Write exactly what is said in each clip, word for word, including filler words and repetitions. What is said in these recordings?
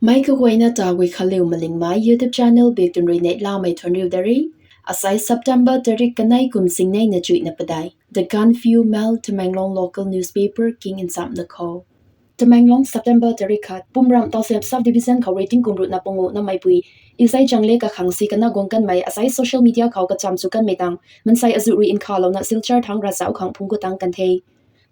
Mei kaguayna ta Guikhanliu Malingmei YouTube channel bik tun rui neihlamei thuanriu da re. Asai September tarik kanei kum singnei na chuihna padeih. The Gaanphiu Mail, Tamenglong local newspaper king nchamna khou. Tamenglong, September tarik khat. Pumram Tawsem sub division khou rui tingkum ruhna panguh nameipui Izei Changlet kakhang si kana guang kanmei asai social media khou kacham sw kanmei tang mansei azuh rui nkhavlouna Silchar thangc ravzauc khang phungc gut tang kan the.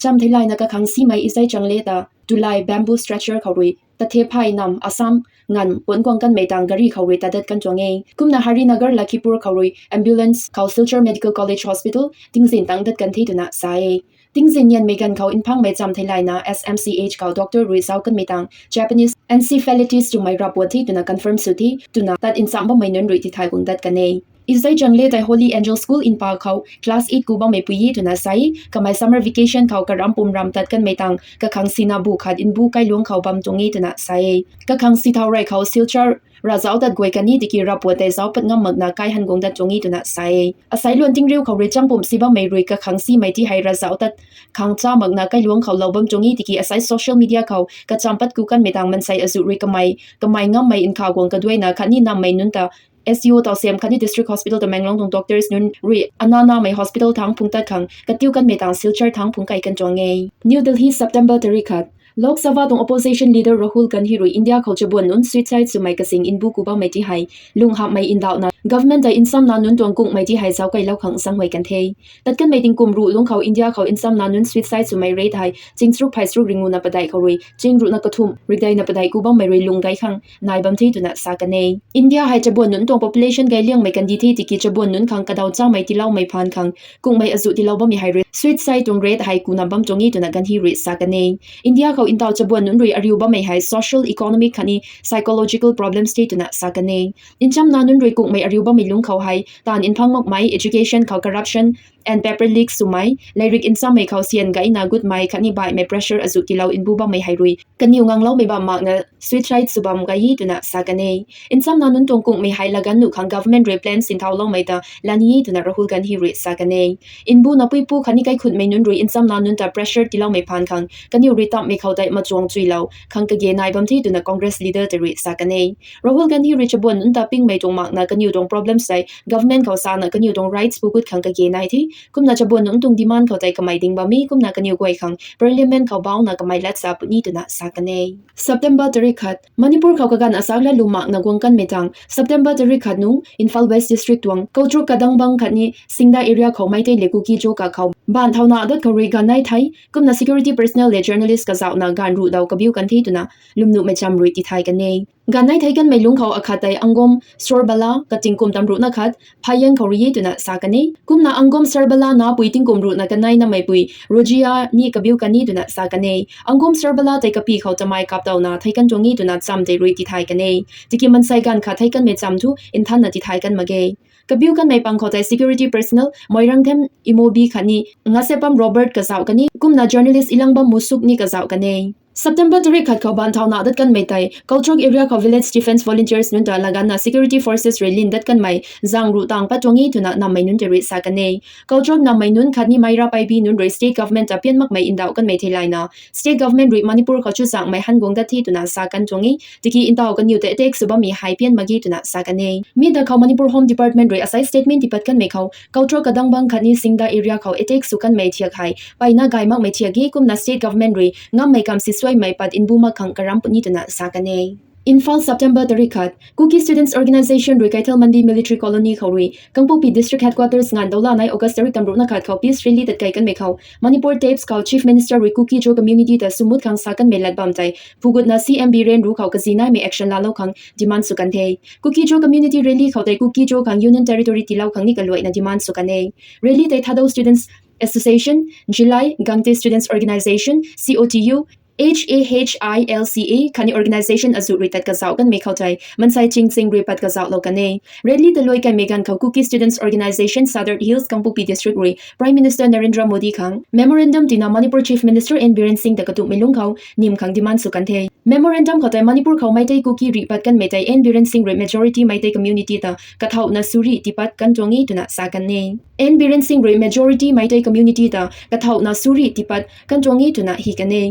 Cham theilayna kakhang simei Izei Changlet ta Tulai bamboo stretcher khou rui Tathephay nam Assam nganv puanc guang kanmei tang gari khou rui tadat kan tuang e. Kumna Harinagar Lakhipur khou rui ambulance khou Silchar Medical College Hospital tingzin tang dat kan the twna sa e. Tingzin nyanmei ganv khou mphangmei cham theilayna S M C H khou doctor rui zauc kanmei tang Japanese encephalitis twmei ravpuat the twna confirm sw the twna tat ncham bammei nunc rui tithay guang dat kan e. Izei Changlet tei Holy Angel School Imphal khou class eight ku bammeipui e twna sa e. Kamei summer vacation khou karam pumram tat kanmei tang kakhang sina bu khat mbu kailuangc khou bam tuang e twna sa e. Kakhang si thau rey khou Silchar ravzauc tat guay kan e tiki ravpuat tei zauc pat ngam makna kai han guang dat tuang e twna sa e. Asai luan tingriu khou rui changpumc si bammei rui kakhang simei ti hei ravzauc tat khang cha makna kailuangc khou lou bam tuang e tiki asai social media khou kacham pat ku kanmei tang mansei azuh rui kamei kamei ngammei nkhav guang kaduaina khatni nammei nunc ta S D O Tawsem khatni District Hospital Tamenglong tuang doctors nunc rui ananamei hospital thangc phungc tat khang katiu kanmei tang Silchar thangc phungc kai kan tuang e. New Delhi, September tarik khat. Lok Sabha tuang opposition leader Rahul Gandhi rui India khou chabuan nunc suicide swmei kasing mbu ku bammei ti hei lung hapmei ndauhna government tei nchamna nunc tuang kungmei ti hei zauc kailou khang zaenghuay kan the. Tat kanmei tingkum ruh lungc khou India khou nchamna nunc suicide swmei rate hei ching charuk phay charuk ringuna padeih khou rui ching ruhna kathumh rikdeina padeih ku bammei rui lung gay khang nai bam the twna sa kan e. India hei chabuan nunc tuang population gay liangmei kandi the tiki chabuan nunc khang kadaw chamei tiiloumei phaan khang kungmei azuh tiilou bammei hei rui suicide tuang rate hei kuna bam tuang e twna Gandhi rui sa kan e. India khou ntaw chabuan nunc rui ariu bammei hei social, economic khatni psychological problems the twna sa kan e. Nchamna nunc rui kungmei ariu bammei lungc khou hei taanv mphang makmei, education khou corruption and paper leak swmei, lairik nchammei khou syan gayna gutmei khatni baihmei pressure azuh tiilou mbu bammei hei rui kaniw ngangloumei bam makna suicide sw bam gay e twna sa kan e. Nchamna nunc tuang kungmei hei laganv nuh khang government rui plan sinthauloumei ta lani e twna Rahul Gandhi rui sa kan e. Mbuna puipu khatni kaikhunmei nunc rui nchamna nunc ta pressure tiiloumei phaan khang kaniw rui tamhmei khou tei machuang chuilou khang kage nai bam the twna Congress leader tei rui sa kan e. Rahul Gandhi rui chabuan nunc ta pingmei tuang makna kaniw tuang problems tei government khou sana kaniw tuang rights pu gut khang kage nai the. Kumna chabuan nunc tuang demand khou tei kamei ding bam e, kumna kaniw guay khang parliament khou bauna kamei lat sa puni twna sa kan e. September tarik khat. Manipur khou kaganv asak lat lu makna guang kanmei tang September tarik khat nungc Imphal West District tuang Koutruk Kadangbang khatni Singda area khou Meitei le Kuki-Zo kakhou baanv thauna dat khou rui ganv nai thei kumna security personnel le journalist kazauhna gaanv ruh daw kabiu kan the twna lwmnuhmei cham rui tithay kan e. Ganv nai thei kanmei lungc khou akhat tei Angom Sorbala katingkum tam ruhna khat Phayeng khou rui e twna sa kan e. Kumna Angom Sorbala napui tingkum ruhna kanei nameipui Rojia ni kabiu kan e twna sa kan e. Angom Sorbala tei kapi khou tamei kaptowna thei kan tuang e twna cham tei rui tithay kan e. Tiki mansei ganv khat thei kanmei cham thu nthanna tithay kan mak ge. Kabiu kanmei pang khou tei security personnel Moirangthem Imobi khatni Ngasepam Robert kazauh kan e, kumna journalist Ilangbam Musuk ni kazauh kan e. September tarik khat khou baanv thauna dat kanmei tei Koutruk area khou village defence volunteers nunc ta laganna security forces rui lin dat kanmei zang ruh tang pat tuang e twna nammei nunc tei rui sa kan e. Koutruk nammei nunc khatni Meira Paibi nunc rui state government ta pian makmei ndauh kanmei theilayna state government rui Manipur khou chuzaenghmei han guang dat the twna sa kan tuang e. Tiki ntaw kaniw ta attack sw bammei hei pian mak ge twna sa kan e. Mi ta khou Manipur Home Department rui asai statement tipat kanmei khou Koutruk Kadangbang khatni Singda area khou attack sw kanmei thiak hei mpeyna gay makmei thiak e, kumna state government rui ngammei kam sisuaimei pat mbu mak khang karam puni twna sa kan e. Imphal, September tarik khat. Kuki Students Organisation rui Keithelmandi Military Colony khou rui Kangpokpi District Headquarters nganv dawlanei August tarik tam ruhna khat khou peace rally tat kei kanmei khou Manipur tapes khou Chief Minister rui Kuki-Zo community ta swmut khang sa kanmei lat bam tei phugutna C M Biren ruc khou kazi naimei action laalou khang demand sw kan the. Kuki-Zo community rally khou tei Kuki-Zo khang Union Territory tiilou khang ni kaluaina demand sw kan e. Rally tei Thadou Students Association, Zilai Gangte Students Organisation, C O T U, H A H I L C A khatni organisation azuh rui tat kazauh kanmei khou tei mansei chingching rui pat kazauhlou kan e. Rally ta luai kaimei ganv khou Kuki Students Organisation Sadar Hills Kangpokpi District rui Prime Minister Narendra Modi khang memorandum tina Manipur Chief Minister N Biren Singh ta katumhmei lungc khou nim khang demand sw kan the. Memorandum khou tei Manipur khou Meitei Kuki rih pat kanmei tei N Biren Singh rui majority Meitei community ta kathauhna suri tiipat kan tuang e twna sa kan e. N Biren Singh rui majority Meitei community ta kathauhna suri tiipat kan tuang e twna hi kan e.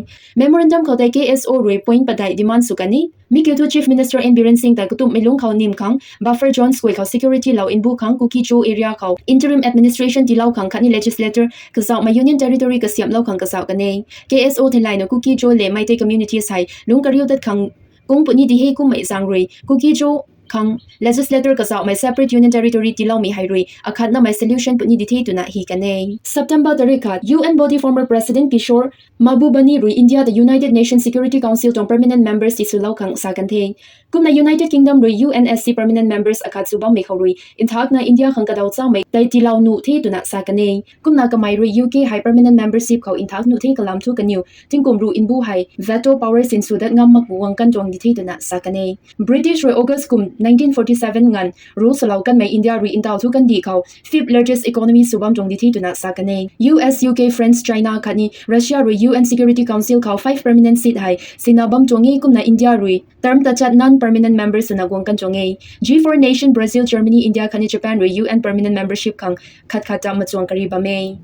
Memorandum khou tei K S O rui point padeih demand sw kan e. Mi kiu thu Chief Minister N Biren Singh ta katumhmei lungc khou nim khang buffer zones guay khou security lou mbu khang Kuki-Zo area khou interim administration tiilou khang khatni legislature kazauhmei Union Territory kasiamhlou khang kazauh kan e. K S O theilayna Kuki-Zo le Meitei communities hei lungc kariu dat khang kung puni di he kummei zaeng rui Kuki-Zo khang legislature kazauhmei separate Union Territory tiiloumei hei rui akhatnamei solution puni di the twna hi kan e. September tarik khat, U N body former President Kishore Mahbubani rui India ta United Nations Security Council tuang permanent members tiswlou khang sa kan the. Kumna United Kingdom rui U N S C permanent members akhat sw bammei khou rui nthakna India khang kadaw chamei tei tiilou nuh the twna sa kan e. Kumna kamei rui U K hei permanent membership khou nthak nuh the kalam thu kaniw tingkum ruh mbu hei veto power sinsw dat ngam mak guang kan tuang di the twna sa kan e. British rui August kum nineteen forty seven nganv rule swlou kanmei India rui ntaw thu kandih khou fifth largest economy sw bam tuang di the twna sa kan e. U S, U K, France, China khatni Russia rui U N Security Council khou five permanent seat hei sina bam tuang e. Kumna India rui term tachat non-permanent member swna guang kan tuang e. G four nation Brazil, Germany, India khatni Japan rui U N permanent membership khang khat khat ta machuang kari bam e.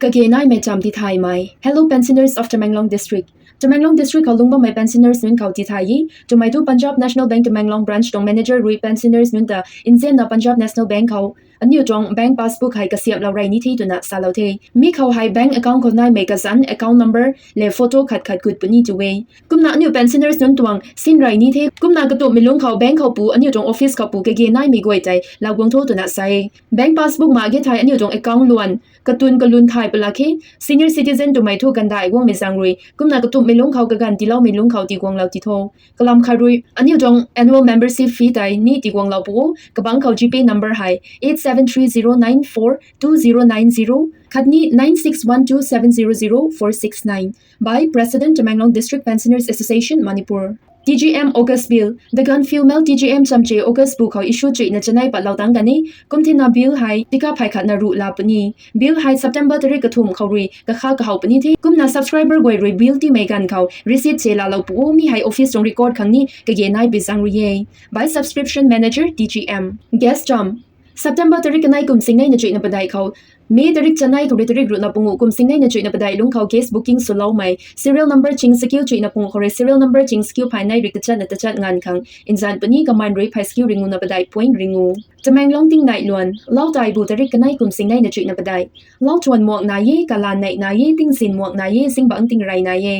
Kage naimei cham tithaymei. Hello pensioners of Tamenglong district. Tamenglong district khou lungc bammei pensioners nunc khou tithay e. Twmei thu Punjab National Bank Tamenglong branch tuang manager rui pensioners nunc ta nzianna Punjab National Bank khou aniu tuang bank passbook hei kasiamhlou rey ni the twna salou the. Mi khou hei bank account khou naimei kazanc account number le photo khat khat gut puni tu e. Kumna aniu pensioners nunc tuang sin rey ni the. Kumna katumhmei lungc khou bank khou pu aniu tuang office khou pu kage naimei guay tei lou guang tho twna sa e. Bank passbook mak ge thei aniu tuang account luan katun kalun thay palak khe. Senior citizen twmei thu gandai guangmei zaeng rui kumna katumhmei lungc khou kaganv tiiloumei lungc khou tiguanglou ti tho. Kalam khat rui aniu tuang annual membership fee tei ni tiguanglou pu o. Kabangc khou GPay number hei eight seven three zero nine four two zero nine zero khatni nine six one two seven zero zero four six nine by President, Tamenglong District Pensioners Association, Manipur. T G M August bill. The Gaanphiu Mail T G M chamche August bu khou issue chuihna chanei patlou tang kan e. Kumthina bill hei tikap phey khatna ruh la puni. Bill hei September tarik kathumh khou rui kakha kahow puni the. Kumna subscriber guay rui bill tiimei ganv khou receipt che laalou pu o. Mi hei office tuang record khang ni kage nai bi zaeng rui e. By subscription manager T G M. Gas cham. September tarik kanei kum singneina chuihna padeih khou May tarik chanei khou rui tarik ruhna panguh kum singneina chuihna padeih lungc khou gas booking swloumei serial number ching sakiu chuihna panguh khou rui serial number ching sakiu phay nei rik tachatna tachat nganv khang nzan puni. Kaman rui phay sakiu ringnuna padeih point ringu. Tamenglong tingnai luan. Lau taibu tarik kanei kum singneina chuihna padeih. Lau thuan muak nai e, kalan neih nai e, tingzin muak nai e, zingbangc tingrey nai e.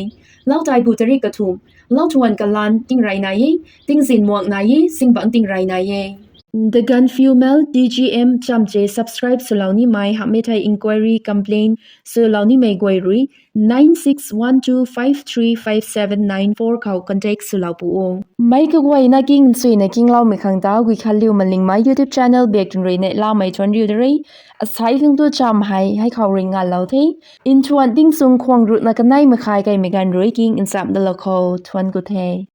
Lau taibu tarik kathumh. Lau thuan kalan tingrey nai e, tingzin muak nai e, zingbangc tingrey nai e. The Gaanphiu Mail T G M chamche subscribe swlou nimei hamhmei thei inquiry complaint swlou nimei guay rui nine six one two five three five seven nine four khou contact swlou pu o. Meic kaguayna king nchuina kingloumei khang ta Guikhanliu Malingmei YouTube channel bak tun rui neihlamei thuanc riu de re. Asai khang tu cham hei hei khou rui nganlou the. Nthuan tingchung khwang ruhna kanei makhai kaimei ganv rui king nchamh dalou khou thuanc ku the.